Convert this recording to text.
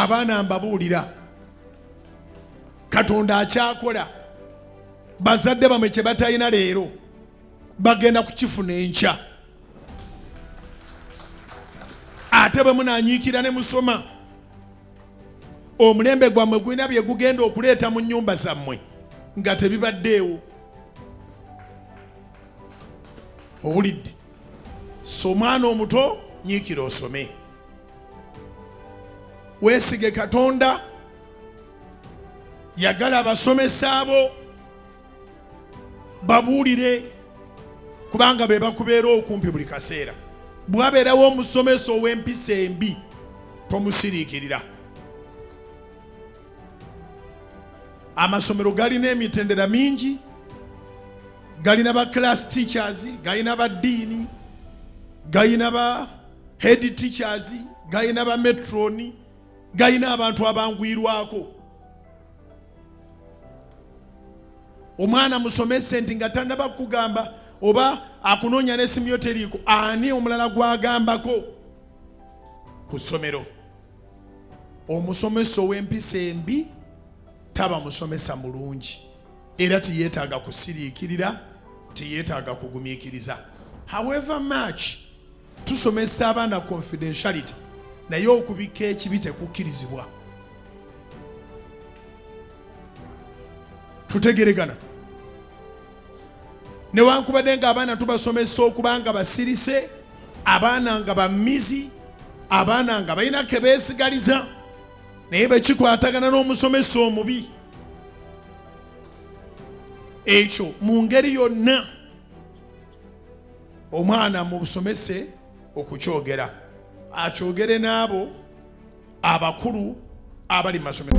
Abaana mbabuulira, Katonda akyakola. Bazadde bamwe kye batalina leero bagenda kukifuna enkya. Ate bwe munanyiikira ne musoma, omulembe gwammwe gulina bye gugenda okuleeta mu nnyumba zammwe nga tebibaddeewo. Owulidde? So omwana omuto, nyiikira osome, weesige Katonda, yagala abasomesa abo, babuulire, kubanga be bakubeera okumpi buli kaseera. Bwabeerawo omusomesa ow'empisa embi, tomusiriikirira. Amasomero galina emitendera mingi, galina ba class teachers, galina ba diini, galina ba head teachers, galina ba metroni, galina abantu abangwirwako. Omwana musomese nti nga tannaba kukugamba oba akunoonya n'essimu yo teriiko, ani omulala gw'agambako ku ssomero? Omusomesa ow'empisa embi taba musomesa mulungi, era teyeetaaga kusiriikirira, teyeetaaga kugumiikiriza. However much tusomesa abaana confidentiality, naye okubikka ekibi tekukkirizibwa. Tutegeregana? Newankubadde nga abaana tubasomesa okuba nga basirise, abaana nga bamizi, abaana nga balina ke beesigaliza, naye bwe kikwatagana n'omusomesa omubi, ekyo mu ngeri yonna omwana mu busomese okukyogera, akyogere n'abo abakulu abali mu masomero.